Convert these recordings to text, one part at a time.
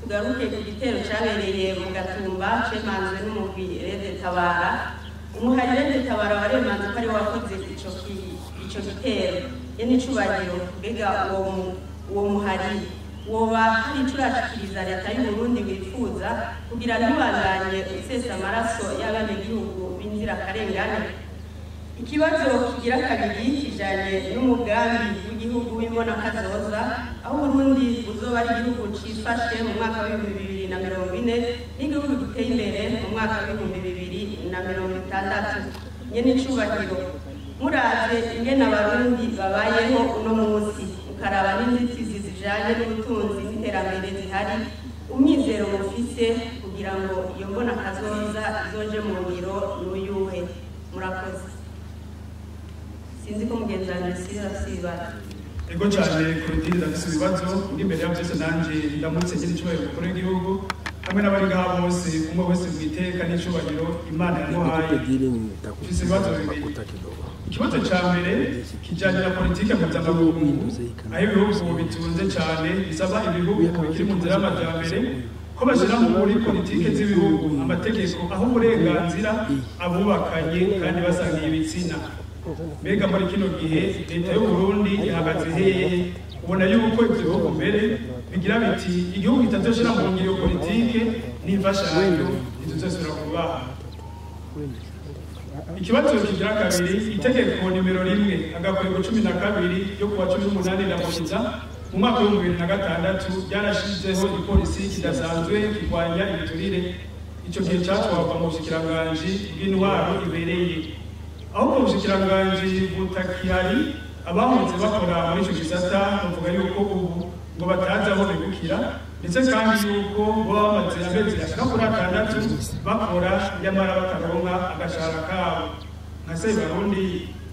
Tugaruke ku gitero cyabereye mu Gatumba cemanzwe n'umugwi Red Tabara. Umuhari Red Tabara waremanze ko ari wakoze ico gitero. Yene icubahiro, mbega uwo muhari woba hari ico urashikiriza leta y'u Burundi wifuza kugira ntibandanye usesa amaraso y'abenegihugu b'inzirakarengane? Ikibazo kigira kabiri kijanye n'umugambi w'igihugu w'imbonakazoza, aho Burundi buzoba ari igihugu cifashe mu mwaka wa 2040 n'igihugu giteye imbere mu mwaka wa 2060. Nyene icubahiro, muravye ingene Abarundi babayeho uno munsi, mukaraba n'inzitizi zijanye n'ubutunzi n'iterambere zihari, umwizero mufise kugira ngo iyo mbonakazoza izoje mu ngiro n'uyuhe? Murakoze. Sinzi ko mugenzi wanjye Sira afise ibibazo. Ego cyane, Claudine, ndafise ibibazo. Ndi imbere ya byose, nanje ndamutse ngira icubahiro umukuru w'igihugu hamwe n'abari ngaha bose, umwe wese mu iteka n'icubahiro Imana yamuhaye. Mfise ibibazo bibiri. Ikibazo ca mbere kijanye na politike mpuzamakungu, aho ibihugu bitunze cane bisaba ibihugu bikiri mu nzira y'amajambere ko bashyira muri politike z'ibihugu amategeko aho uburenganzira abubakanye kandi basangiye ibitsina. Mbega muri kino gihe leta y'u Burundi ihagaze hehe? Ubona yuko ivyo bihugu mbere bigira biti: "Igihugu kitazoshira mu ngiro iyo politike, n'imfashanyo ntituzosubira kubaha." Ikibazo kigira kabiri: itegeko nimero 1-12 ryo kuwa 18 Ndamukiza mu mwaka wa 2006 ryarashizeho igipolisi kidasanzwe kirwanya ibiturire. Ico gihe catwarwa mu bushikiranganji bw'intwaro ibereye. Aho ubwo bushikiranganji butakihari, abahoze bakora muri ico gisata bavuga yuko ubu ngo batazi aho bigukira, ndetse kandi yuko baba bamaze amezi ashika kuri 6 bakora, nyamara bataronka agashahara kabo. Nka Sebarundi,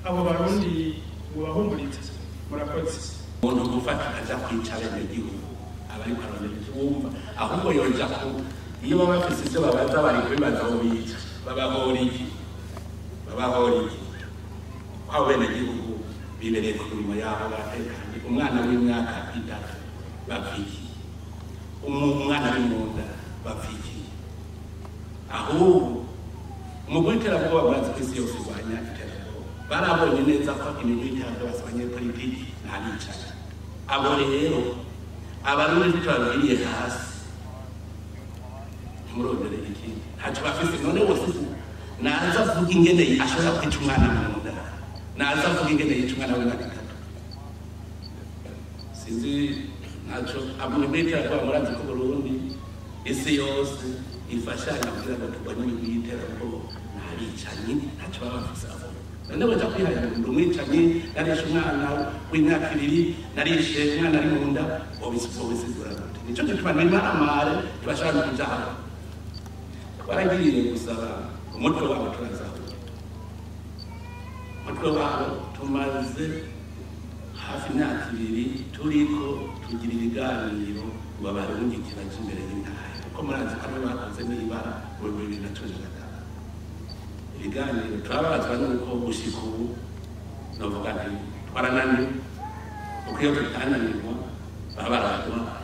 abo Barundi mubahumuritse. Murakoze. Umuntu gufata akaja kwica abenegihugu aba ariko arondera ivyo wumva, ahubwo yoja ku iyo baba bafise ivyo babaza bari kubibaza abo bica. Babahora iki? Babahora iki? Ko abo benegihugu bibereye ku mirimo yabo, baratekanye. Umwana w'imyaka 3 bapfa iki? Umwana ari mu nda bapfa iki? Ahubwo umugwi w'iterabwoba, murazi ko isi yose irwanya iterabwoba, barabonye neza ko imigwi y'iterabwoba si abanyepolitiki, n'abicanyi. Abo rero Abarundi tubabwiriye hasi, ntimurondere ikindi, ntacyo bafise. None wose naza avuga ingene ashobora kwica umwana mu nda, naza avuga ingene yica umwana w'imyaka 3. Sinzi, ntacyo. Imigwi y'iterabwoba, murazi ko Burundi isi yose ifashanya kugira ngo turwanye imigwi y'iterabwoba, n'abicanyi, ntacyo baba bafise abo. None baja kwihaya ngo umwicanyi, narishe umwana w'imyaka 2, narishe umwana ari mu nda, wobisigura gute? Nico gituma n'imaramare ntibashobora no kuja hamwe. Twaragiriye gusaba umutwe wabo, turazahura umutwe wabo. Tumaze hafi imyaka 2 turiko tugira ibiganiro ngo abarungike baje imbere y'intahe, kuko murazi ko aribo bakoze n'ibara mu 2015. Ibiganiro, turababazwa nuko gushika ubu novuga nti twarananiwe, kuko iyo tutananirwa baba baraduha.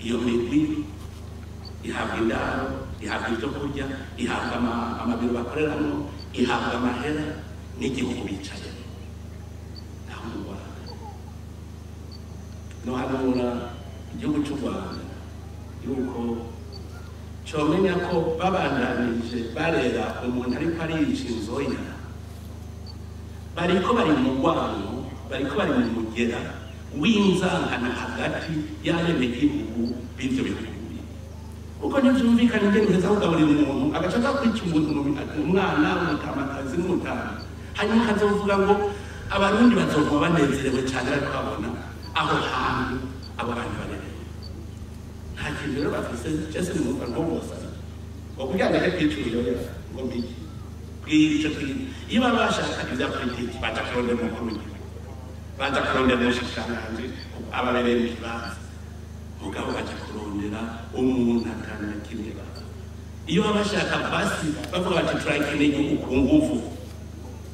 Iyo migwi ihabwa indaro, ihabwa ibyo kurya, ihabwa amabiro bakoreramo, ihabwa amahera n'igihugu bicayemo. Naho mu Rwanda, nohanura igihugu cy'u Rwanda yuko comenya ko babandanije barera umuntu ariko arica inzoya, bariko bari mu rwano, bariko bari mu mugera w'inzangano hagati y'abenegihugu b'ivyo bihugu bibiri, kuko ntivyumvikana ingene uheza kugaburira umuntu agaca aza kwica umuntu, umwana, umutamakazi n'umutama, hanyuma ukazovuga ngo Abarundi bazoguma banezerewe cane bariko babona aho hantu abo bantu barerewe. Nta kintu rero bafise. Jese nimwumva ntubosa ngo kugira ngo kwica uruyoya ngo mbiki bwira ico kintu. Iyo baba bashaka ivya politiki, baja kurondera umukuru w'igihugu, baja kurondera umushikiranganji ababereye mu kibanza, mugabo baja kurondera umuntu atana kimwe bazi. Iyo baba bashaka basi bavuga bati: "Turakeneye igihugu ku nguvu,"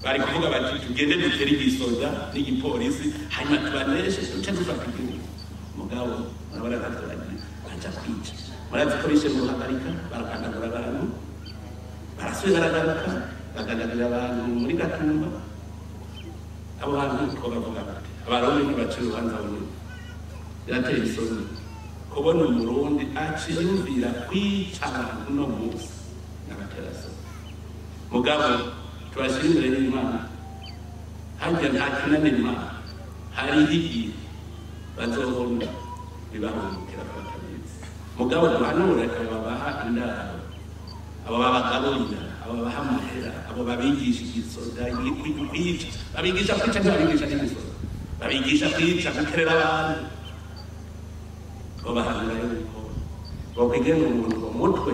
bari kuvuga bati: "Tugende dutere igisoda n'igipolisi, hanyuma tubaneshe, duce dufata igihugu." Mugabo murabona ntavyo bagira. aja kwica. Murazi ko bishe mu Ruhagarika, baragandagura abantu, barasubira baragaruka bagandagura abantu muri Gatumba. Abo bantu ko bavuga bati Abarundi ntibacira urubanza bunini. Birateye isoni kubona Umurundi aciyumvira kwica abantu uno munsi, n'abaterasoni. Mugabo tubashyira imbere y'Imana, harya nta kinanira Imana, hariho igihe bazobona bibahungukira ko batabizi. Mugabo duhanure abo babaha indaro, abo babagaburira, abo babaha amahera, abo babigisha igisoda, kwica, babigisha kwica, ntibabigisha n'igisoda, babigisha kwica, gukerera abantu. Babahanura yuko bokwigenga umuntu mu mutwe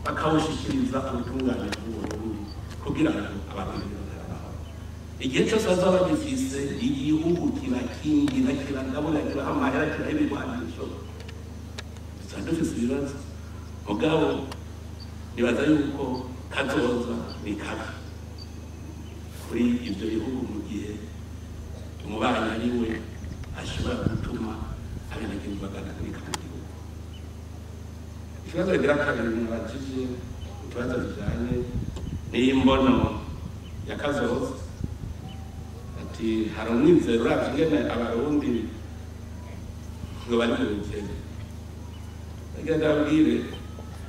bakawushikiriza ubutungane bw'Uburundi kugira ngo Abarundi bamahoro. Igihe cyose bazaba bagifise igihugu kibakingira, kibagaburira, kibaha amahera, kibaha ibigwanisho, tuzaba dufise ibibazo. Mugabo nibaza yuko kazoza ni kabi kuri ivyo bihugu mu gihe umubanyi ari we ashobora gutuma abenegihugu baganagurika mu gihugu. Ikibazo kigira kabiri mwabajije, ikibazo kijanye n'imbono ya kazoza, ati hari umwizero uravye ingene Abarundi ngo bari mu bukene. Reka ndababwire,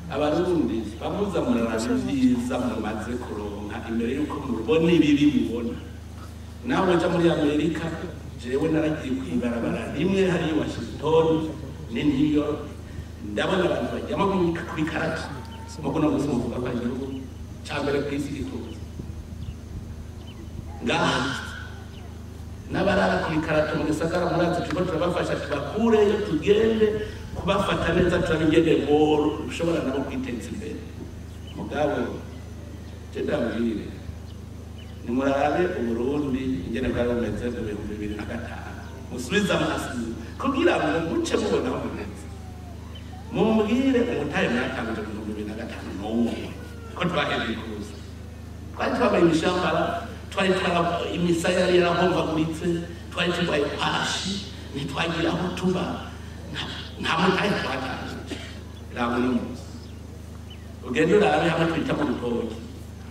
Abarundi bamuza muraraba ivyiza mumaze kuronka imbere yuko mubona ibibi mubona. Nawe uja muri Amerika, jewe naragiye kwibarabara rimwe hariya Washington ni New York, ndabona abantu baryama kuri karati. Mugo no musi muvuga ko ari igihugu ca mbere kw'isi gitunze. Ngaha n'abarara kuri karato mu gisagara murazi turiko turabafasha, tubakureyo tugende kubafata neza, turabigene boro ushobora nabo kwiteza imbere. Mugabo je ndabwire, nimurabe Uburundi ingene bwari bumeze mu 2005, musubize amaso kugira ngo muce mubona aho bumeze. Mumbwire umutahe mwatanguje mu 2005 n'ubu ko twahereye kuza, twari twambaye imishambara, twari twara imisaya yari yarahombaguritse, twari turwaye kwashi, ntitwagira aho tuba, nta mutahe twatangije. Raba uno munsi ugende urabe hamwe twita mu rutoki,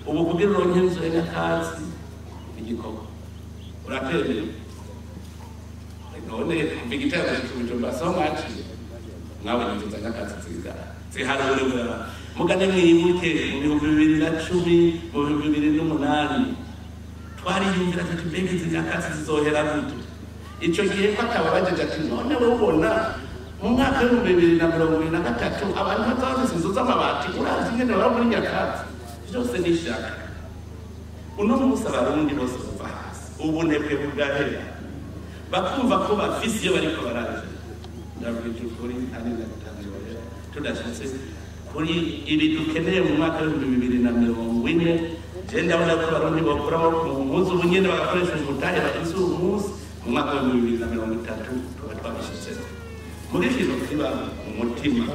ubu kugira uronke inzu ya nyakatsi igikorwa uratemeye. None kumva igitero cy'Ubujumbura so mwaciye mwabonye inzu za nyakatsi zigara ziharure mugane mwibuke mu 2010, mu 2008 twariyumvira tuti mbega izi nyakatsi zizohera gute? Ico gihe ko atababajeje ati none wewe ubona mu mwaka w'2023 abantu bazaba bafise inzu z'amabati, urazi ingene baba muri nyakatsi? Vyose ni ishaka. Uno munsi Abarundi bose bava hasi, ubunebwe bugahera, bakumva ko bafise iyo bariko baraja. Ndabwije ukuri, nta n'imyaka itanu yohera tudashitse kuri ibi dukeneye mu mwaka w'2040. Je ndabona ko Abarundi bokura amaboko mu mpuzu ubu nyene bagakoresha umutahe bafise uyu munsi, mu mwaka w'2030 tuba twabishitseko. Muri kino kiba mu mutima,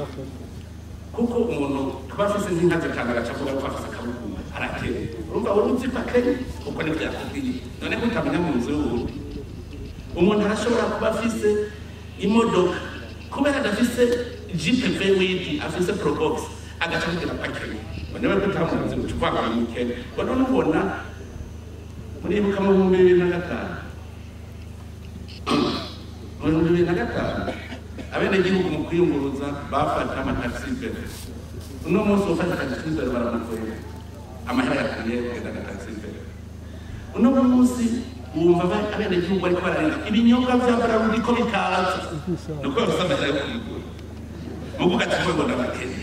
kuko umuntu kuba afise nk'inka zitanu agaca avuga ko afise akabuguma arakeye. Urumva wari uzi ko akenye kuko nivyo yakubwiye, none ko utamenya mu nzu y'uwundi. Umuntu arashobora kuba afise imodoka, kubera adafise Jeep V8 afise Probox, agaca akubwira ko akenye. None we ko utamuzi uca uvanga mu mukene. Ngo none ubona muribuka mu 2005, mu 2005 abenegihugu mu kwiyunguruza bafata amataxi vero. Uno munsi ufata taxi vero baramukwega amahera yakwiye kugenda na taxi vero. Uno munsi wumva abenegihugu bariko bararira ibinyobwa vya Brarudi ko bitaza, nuko bafise amahera yo kubigura. Muvuga ati mwe ngo n'abakene,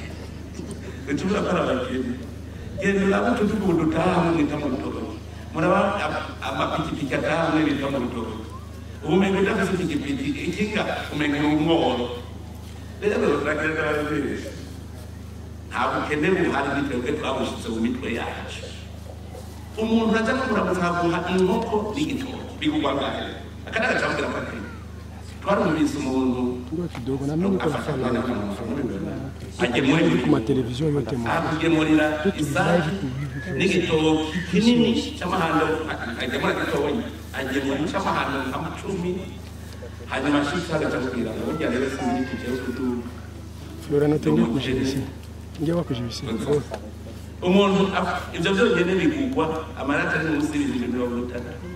ucuvuga ko ari abakene. Genda urabe utudugu dutaha mwita mu rutoki, muraba amapikipiki ataha mwe bita mu rutoki. Ubu umengo udafise ipikipiki ikinga umengo ni umworo. Rero turagenda barabesha, nta bukene buhari, ni twebwe twabushize mu mitwe yacu. Umuntu aja kukuramutsa akaguha inkoko n'igitoki bigugwa ngahe, akandi agaca amubwira ko akenye. Twarumvise umuntu afata akanya ku mateleviziyo yote mu akugemurira isake n'igitoki kinini c'amahando, agemura gitoyi, agemura c'amahando nka 10, hanyuma ashitse agaca amubwira ngo burya rero sinzi itike yo kuduga. Florano tengia kujibisi. Ingia kujibisi. Umuntu ivyo vyonyene bigugwa amarata ari munsi y'30,000.